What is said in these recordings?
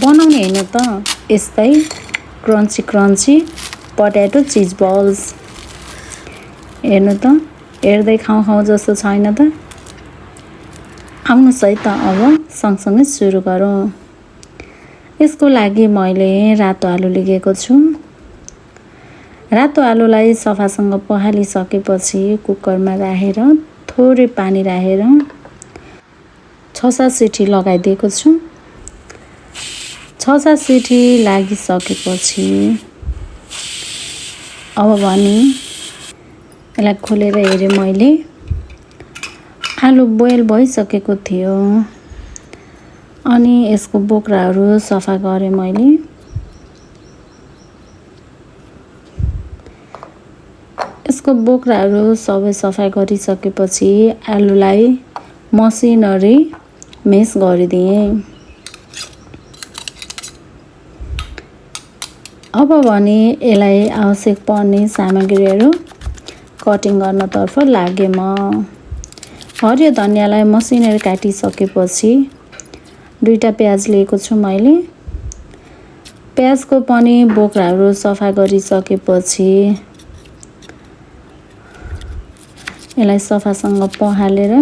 बनाउने हैन त यस्तै क्रन्ची क्रन्ची पटेटो चिज बल्स। हेर्नु त हेर्दै खाउँ जस्तो छैन त। आउनुहोस् है त अब सँगसँगै सुरु गरौँ। यसको लागि मैले रातो आलु लिएको छु। रातो आलुलाई सफासँग पखालिसकेपछि कुकरमा राखेर थोरै पानी राखेर 6-7 सिटी लगाइदिएको छु। 6-7 सिटी लागिसकेपछि अब भने यसलाई खोलेर हेरेँ मैले। आलु बोइल भइसकेको थियो अनि यसको बोक्राहरू सफा गरेँ मैले। यसको बोक्राहरू सबै सफा गरिसकेपछि आलुलाई मसिनरी मेस गरिदिएँ। अब भने यसलाई आवश्यक पर्ने सामग्रीहरू कटिङ गर्नतर्फ लागेँ म। हरियो धनियालाई मसिनरी काटिसकेपछि 2टा प्याज लिएको छु मैले। प्याजको पनि बोक्राहरू सफा गरिसकेपछि यसलाई सफासँग पखालेर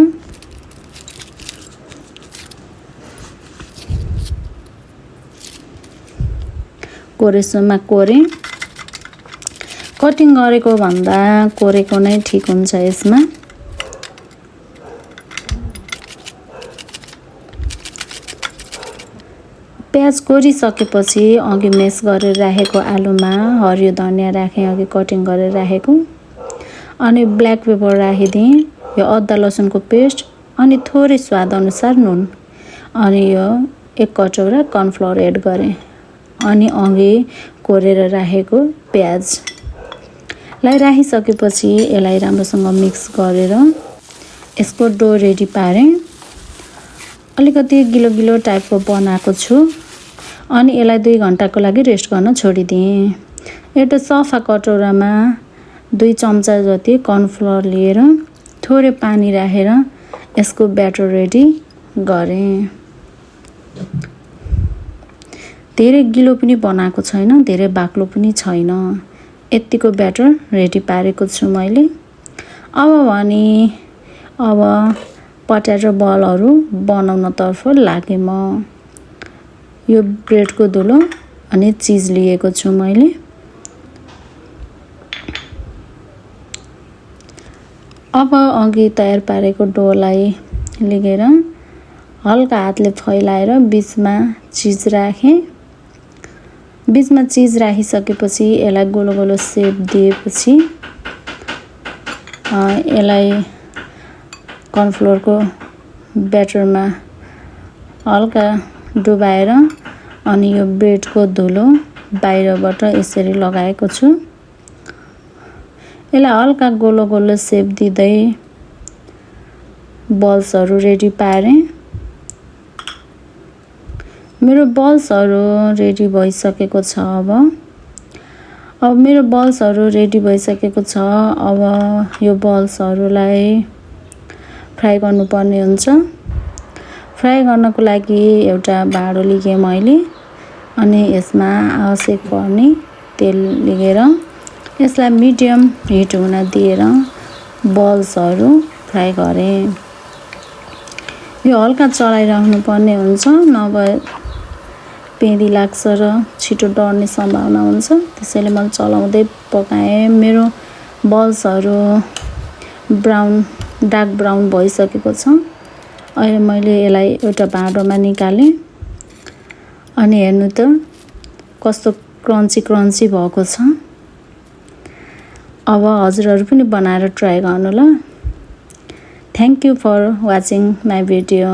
कोरेसोमा कोरेँ। कटिङ गरेको भन्दा कोरेको नै ठिक हुन्छ यसमा। प्याज कोरिसकेपछि अघि मेस गरेर राखेको आलुमा हरियो धनिया राखेँ अघि कटिङ गरेर राखेको। अनि ब्ल्याक पेपर राखिदिएँ, यो अदुवा लसुनको पेस्ट अनि थोरै स्वादअनुसार नुन अनि यो 1 कटौरा कर्नफ्लोर एड गरेँ। अनि अघि कोरेर राखेको प्याजलाई राखिसकेपछि यसलाई राम्रोसँग मिक्स गरेर यसको डो रेडी पारेँ। अलिकति गिलो गिलो टाइपको बनाएको छु अनि यसलाई 2 घण्टाको लागि रेस्ट गर्न छोडिदिएँ। एउटा सफा कटौरामा 2 चम्चा जति कर्नफ्लोर लिएर थोरै पानी राखेर यसको ब्याटर रेडी गरेँ। धेरै गिलो पनि बनाएको छैन, धेरै बाक्लो पनि छैन। यतिको ब्याटर रेडी पारेको छु मैले। अब भने पटेटो बलहरू बनाउनतर्फ लागेँ म। यो ब्रेडको धुलो अनि चिज लिएको छु मैले। अब अघि तयार पारेको डोलाई लिएर हल्का हातले फैलाएर बीचमा चिज राखेँ। बीचमा चिज राखिसकेपछि यसलाई गोलो गोलो सेप दिएपछि यसलाई कर्नफ्लोरको ब्याटरमा हल्का डुबाएर अनि यो ब्रेडको धुलो बाहिरबाट यसरी लगाएको छु। यसलाई हल्का गोलो गोलो सेप दिँदै बल्सहरू रेडी पारेँ। मेरो बल्सहरू रेडी भइसकेको छ। अब मेरो बल्सहरू रेडी भइसकेको छ। अब यो बल्सहरूलाई फ्राई गर्नुपर्ने हुन्छ। फ्राई गर्नको लागि एउटा भाँडो लिएँ मैले अनि यसमा आवश्यक पर्ने तेल लिएर यसलाई मिडियम हिट हुन दिएर बल्सहरू फ्राई गरेँ। यो हल्का चलाइराख्नु पर्ने हुन्छ, नभए पेँदी लाग्छ र छिटो डढ्ने सम्भावना हुन्छ। त्यसैले मैले चलाउँदै पकाएँ। मेरो बल्सहरू डार्क ब्राउन भइसकेको छ। अहिले मैले यसलाई एउटा भाँडोमा निकालेँ अनि हेर्नु त कस्तो क्रन्ची क्रन्ची भएको छ। अब हजुरहरू पनि बनाएर ट्राई गर्नु ल। Thank you for watching my video.